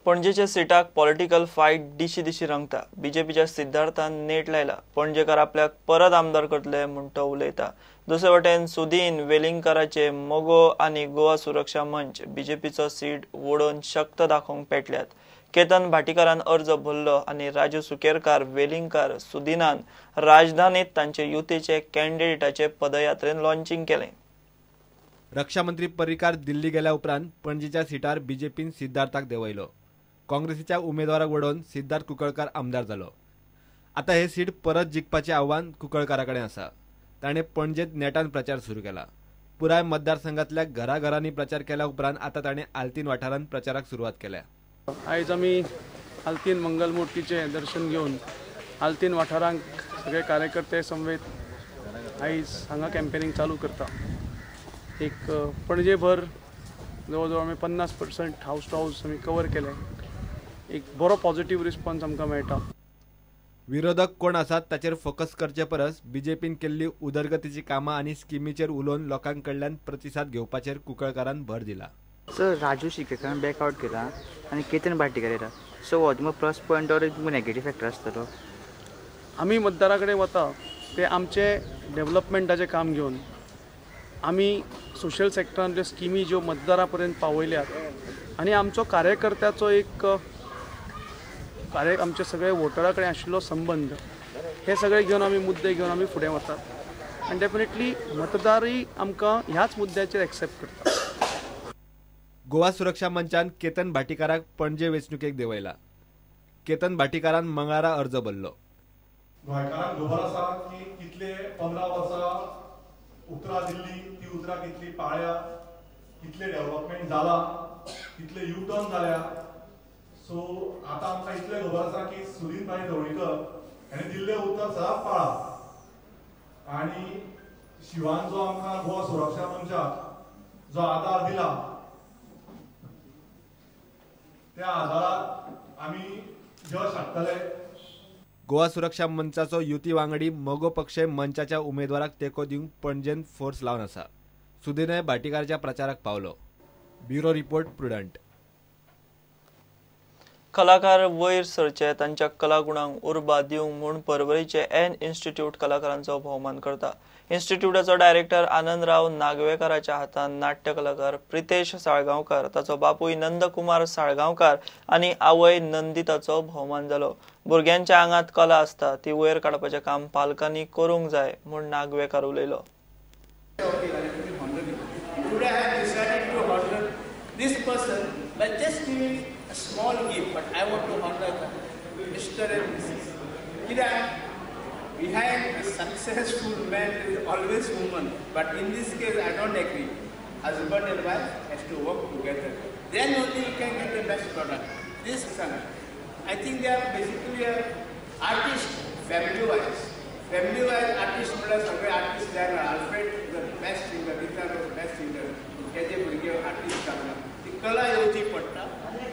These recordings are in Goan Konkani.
पणजेच्या सिटाक पॉलिटिकल फायट दिशी दिशी रंगता. बीजेपीच्या सिद्धार्थान नेट लायला. पणजेकार आपल्याक परत आमदार करतले म्हूण तो उलयता. दुसरे वटेन सुदीन वेलिंगकाराचे मगो आनी गोवा सुरक्षा मंच बीजेपीचो सीट वोडोवन शक्त दाखोवंक पेटल्यात. केतन भाटीकारान अर्ज भरलो आनी राजू सुकेरकार वेलिंगकार सुदीनान राजधानीत तांचे युतीचे कॅन्डिडेटाचे पदयात्रेन लॉन्चिंग केलें. रक्षामंत्री पर्रीकार दिल्ली गेल्या उपरांत पणजेच्या सिटार बीजेपीन सिद्धार्थाक देंवयलो. काँग्रेसीच्या उमेदवाराक वडोवन सिद्धार्थ कुंकळकार आमदार जालो. आतां हे सीट परत जिखपाचें आव्हान कुंकळकारा कडेन आसा. ताणें पणजेंत नेटान प्रचार सुरू केला. पुराय मतदारसंघांतल्या घराघरांनी प्रचार केल्या उपरांत आतां ताणें आल्तीन वाठारांत प्रचाराक सुरवात केल्या. आयज आमी आल्तीन मंगलमुर्तीचें दर्शन घेवन आल्तीन वाठारांक सगळे कार्यकर्ते समवेत आयज हांगा कॅम्पेनिंग चालू करता. एक पणजेभर जवळ जवळ आमी 50% हावस टू हावस आमी कवर केलें. एक बरो पॉझिटिव्ह रिस्पॉन्स आमकां मेळटा. विरोधक कोण आसात ताचेर फोकस करचे परस बीजेपीन केल्ली उदरगतीची कामां आनी स्किमीचेर उलोवन लोकां कडल्यान प्रतिसाद घेवपाचेर कुंकळकारान भर दिला. सर, राजू शिकेकारान बॅकआवट केला आनी केतन भाटीकार येयला. सो हो तुमकां प्लस पॉयंट ऑर तुमकां नेगेटीव फॅक्टर आसतलो. आमी मतदारा कडेन वता ते आमचे डेव्हलपमेंटाचें काम घेवन आमी सोशल सेक्टरांतल्यो स्किमी ज्यो मतदारा पर्यंत पावयल्यात आनी आमचो कार्यकर्त्याचो एक कार्य आमचे सगळे वोटरा कडेन आशिल्लो संबंद हे सगळे घेवन आमी मुद्दे घेवन आमी फुडें वतात आनी डेफिनेटली मतदारूय आमकां ह्याच मुद्द्याचेर एक्सेप्ट करतात. गोवा सुरक्षा मंचान केतन भाटीकाराक पणजे वेंचणुकेक देंवयला. केतन भाटीकारान मंगळारा अर्ज भरलो. गोंयकारांक खबर आसा की कितले 15 वर्सां उतरां दिल्ली ती उतरां कितली पाळ्या, कितले डेव्हलपमेंट जाला, कितले युटर्न जाल्या. सो आतां आमकां इतलें खबर आसा की सुदीन भाई ढवळीकर हाणें दिल्लें उतर सदांच पाळा आनी शिवान जो आमकां गोवा सुरक्षा मंचाक जो आदार दिला त्या आदाराक आमी यश हाडटले. गोवा सुरक्षा मंचाचो युती वांगडी मगो पक्ष मंचाच्या उमेदवाराक तेंको दिवंक पणजेन फोर्स लावन आसा. सुदीनय भाटीकाराच्या प्रचाराक पावलो. Bureau report, Prudent. कलाकार वयर सरचे, तांच्या कलागुणांक उर्बा दिवंक म्हूण पर्वरीचे एन इन्स्टिट्यूट कलाकारांचो भोवमान करता. इन्स्टिट्यूटाचो डायरेक्टर आनंदराव नागवेकाराच्या हातान नाट्य कलाकार प्रितेश साळगांवकार, ताचो बापूय नंदकुमार साळगांवकार आनी आवय नंदिताचो भोवमान जालो. भुरग्यांच्या आंगांत कला आसता ती वयर काडपाचें काम पालकांनी करूंक जाय म्हूण नागवेकार उलयलो. A small gift, but I want to honor Mr. and Mrs. Kiran, behind a successful man is always woman, but in this case I don't agree. Husband and wife has to work together. Then only you can get the best product. This son, I think they are basically an artist family-wise. Family-wise artist, artist they are Alfred the best singer, Rita was the best singer. हेजे भुरगे आर्टिस्ट जावना ती कला येवची पडटा.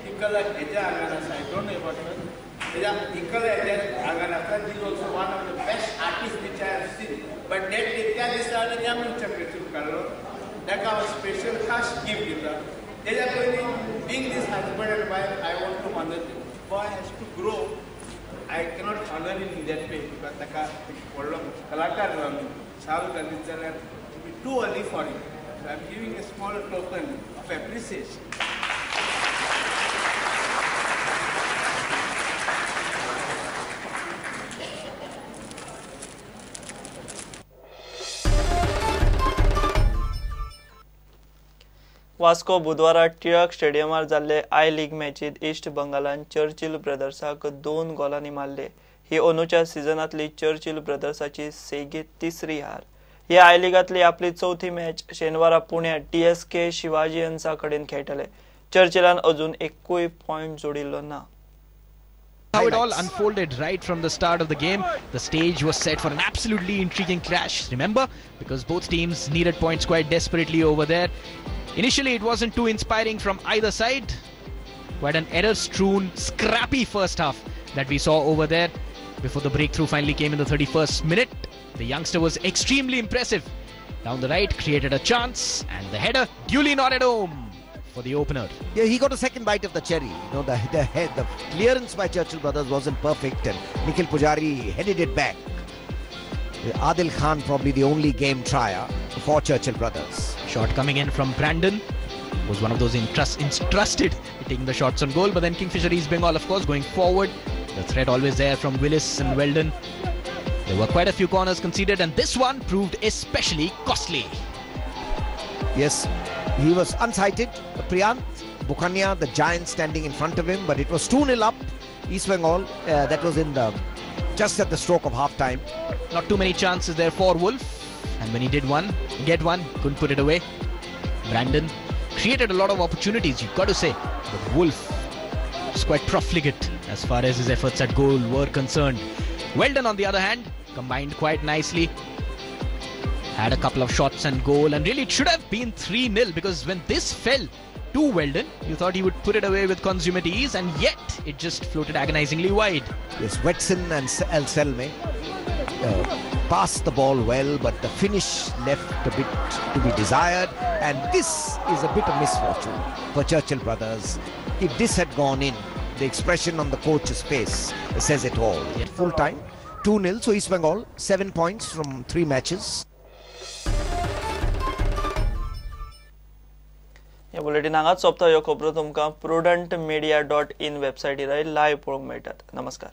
ती कला हेज्या आंगान आसा. I don't know about हेज्या ही कला हेज्या आंगान आसा. He is also one of the best artist which I have seen. But that त्या दिसा हांवें ह्या मनशाक वेंचून काडलो. ताका हांव स्पेशल खास गिफ्ट दिता. तेज्या पयलीं being this husband and wife I want to honour him. Boy has to grow. I cannot honour in that way because ताका व्हडलो कलाकार जावन साल घालीत जाल्यार be too early for him. I am giving a small token of appreciation. Vasco बुधवारा टिळक स्टेडियमार जाल्ले I league मॅचीत ईस्ट बंगालान चर्चिल ब्रदर्साक 2 गोलांनी मारले. ही अंदूच्या सिजनांतली चर्चिल ब्रदर्साची सेगीत तिसरी हार. ही I लिगांतली आपली चवथी मॅच शेनवारा पुण्यात डीएसके शिवाजीयन्सा कडेन खेळटले. चर्चिलान अजून एकूय पॉयंट जोडिल्लो ना. How it all unfolded right from the start of the game. The stage was set for an absolutely intriguing clash, remember, because both teams needed points quite desperately over there. Initially, it wasn't too inspiring from either side. Quite an error-strewn, scrappy first half that we saw over there before the breakthrough finally came in the 31st minute. The youngster was extremely impressive. Down the right, created a chance, and the header duly nodded home. for the opener. Yeah, he got a second bite of the cherry. You know, the head, the clearance by Churchill Brothers wasn't perfect, and Nikhil Pujari headed it back. Adil Khan probably the only game trier for Churchill Brothers. Shot coming in from Brandon. Was one of those entrusted taking the shots on goal, but then Kingfisher East Bengal, of course, going forward. The threat always there from Willis and Weldon. There were quite a few corners conceded, and this one proved especially costly. Yes, he was unsighted. Priyant Bukania, the giant standing in front of him, but it was 2-0 up. East Bengal, that was in the just at the stroke of half time. Not too many chances there for Wolf, and when he did get one, couldn't put it away. Brandon created a lot of opportunities, you've got to say, but Wolf was quite profligate as far as his efforts at goal were concerned. Weldon, on the other hand, combined quite nicely. Had a couple of shots and goal, and really it should have been 3-0, because when this fell to Weldon, you thought he would put it away with consummate ease, and yet it just floated agonizingly wide. Yes, Wetson and El Selme passed the ball well, but the finish left a bit to be desired, and this is a bit of misfortune for Churchill Brothers. If this had gone in, the expression on the coach's face says it all. Yeah. Full time, 2-0, so East Bengal, 7 points from 3 matches. ह्या बुलेटीन हांगाच सोंपता. ह्यो खबरो तुमकां prudentmedia.in वेबसायटीर live पळोवंक मेळटात. नमस्कार.